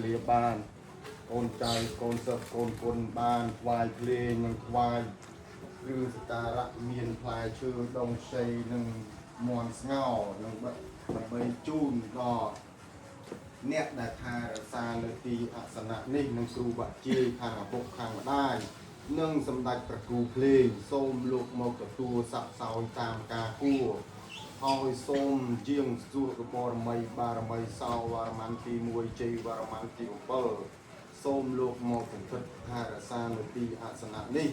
នាបានកូនចៅកូនសិស្សកូនគុណបានថ្វាយភ្លេងនិងថ្វាយគ្រឿងសក្ការៈមានផ្លែឈើដងខ្ចីនិងមន់ស្ងោរនិងបិទដើម្បីជូនដល់អ្នកដែលថែរក្សានៅទីអាសនៈនេះនិងគ្រូបាក់ជាយខាងឪពុកខាងម្ដាយនិងសម្ដេចប្រគូភ្លេងសូមលោកមកទទួលស័ក្តិសោយតាមការគួរ ហើយសូមយាងសួរបរមីបារមីសោវរ្ម័នទី1ជ័យវរ្ម័នទី7សូមលោកមកសន្ធិដ្ឋថែរក្សានៅទីអាសនៈនេះ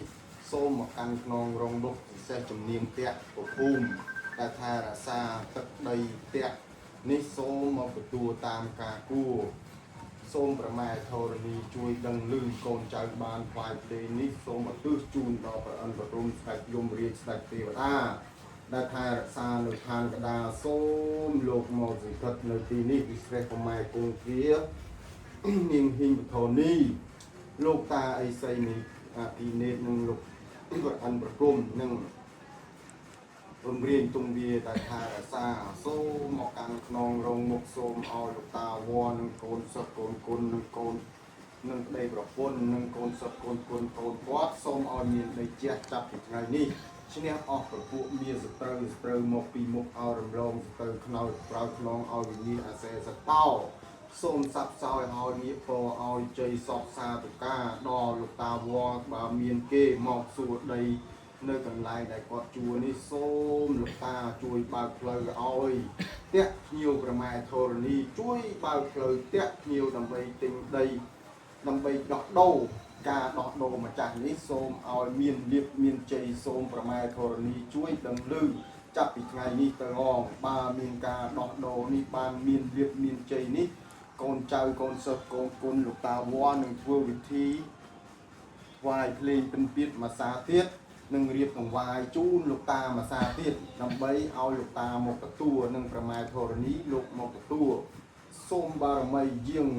សូមមកកាន់ខ្នងរងមុខពិសេសជំនាញផ្ទះពភូមិដែលថែរក្សាទឹកដីផ្ទះនេះសូមមកទទួលតាមការគួរសូមប្រម៉ែធរណីជួយដឹងឮកូនចៅបានថ្វាយភ្លេងនេះសូមឧទ្ទិសជូនដល់ព្រះអិនបរមស្ដេចយមរាជស្ដេចទេវតា ដែលថែរក្សានៅឋានកដាលសូមលោកមកសង្កត់នៅទីនេះពិសេសប្រម៉ែគង្គានាងហ៊ីងបធនីលោកតាអីសីនេះអភិនេតនិងលោកព្រះអិនប្រគំនិងរំរៀងទុំវាដែលថែរក្សាសូមមកកាន់ខ្នងរងមុខសូមឲ្យលោកតាវ័ននិងកូនសិស្សកូនគុណនិងកូននិងប្តីប្រពន្ធនិងកូនសិស្សកូនគុណកូនគាត់សូមឲ្យមានដីជះចាប់ពីថ្ងៃនេះឈ្នះអស់ប្រពួកមានសត្រូវសត្រូវមកពីមុខឲ្យរំលងសត្រូវខ្នើយក្រោយខ្នងឲ្យវិញ្ញាអាសេសតោសូមសាប់សោយឲ្យងាកពរឲ្យជ័យសពសាទុកាដល់លោកតាវ័បើមានគេមកសួរដីនៅកន្លែងដែលគាត់ជួនេះសូមលោកតាជួយបើកផ្លូវឲ្យតាក់ភ្ញៀវប្រម៉ែធរណីជួយបើកផ្លូវតាក់ភ្ញៀវដើម្បីទិញដី ដើម្បីដោះដូរការដោះដូរម្ចាស់នេះសូមឲ្យមានលៀបមានជ័យសូមប្រម៉ែធរណីជួយដឹងឮចាប់ពីថ្ងៃនេះទៅអងបើមានការដោះដូរនេះបានមានលៀបមានជ័យនេះកូនចៅកូនសិស្សកូនគុណលោកតាវ័នឹងធ្វើវិធីថ្វាយភ្លេងពិណពាទ្យមួយសាទៀតនិងរៀបដង្វាយជូនលោកតាមួយសាទៀតដើម្បីឲ្យលោកតាមកទទួលនិងប្រម៉ែធរណីលោកមកទទួលសូមបារមីយាង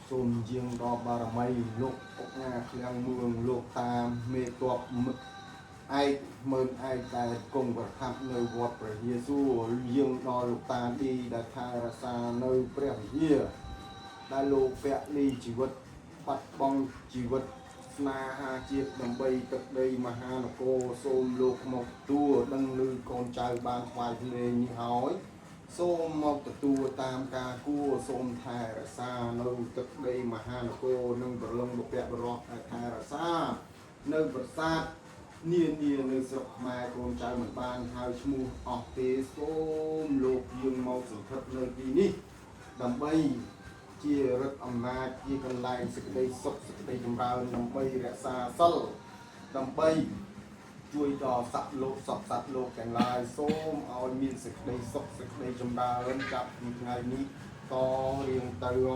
សូមយាងដល់បារមីលោកអុកញ៉ាឃ្លាំងមឿងលោកតាមមេតបមឹកឯកមើនឯកដែលគង់ប្រថាប់នៅវត្តព្រះយេស៊ូវយាងដល់លោកតាឌីដែលថែរក្សានៅព្រះវិហារដែលលោកពលីជីវិតបាត់បង់ជីវិតស្នេហាជាតិដើម្បីទឹកដីមហានគរសូមលោកមកទទួលដឹងឮកូនចៅបានថ្វាយភ្លេងនេះហើយ សូមមកទទួលតាមការគួរសូមថែរក្សានៅទឹកដីមហានគរនិងប្រលឹងបុព្វបុរសដែលថែរក្សានៅប្រាសាទនានានៅស្រុកខ្មែរកូនចៅមិនបានហៅឈ្មោះអស់ទេសូមលោកយើងមកសន្ធិដ្ឋនៅទីនេះដើម្បីជាឫទ្ធិអំណាចជាកន្លែងសេចក្តីសុខសេចក្តីចម្រើនដើម្បីរក្សាសិលដើម្បី ជួយដល់សត្វលោកសពសត្វលោកទាំងឡាយសូមឲ្យមានសេចក្តីសុខសេចក្តីចម្រើនចាប់ពីថ្ងៃនេះតរៀងទៅអ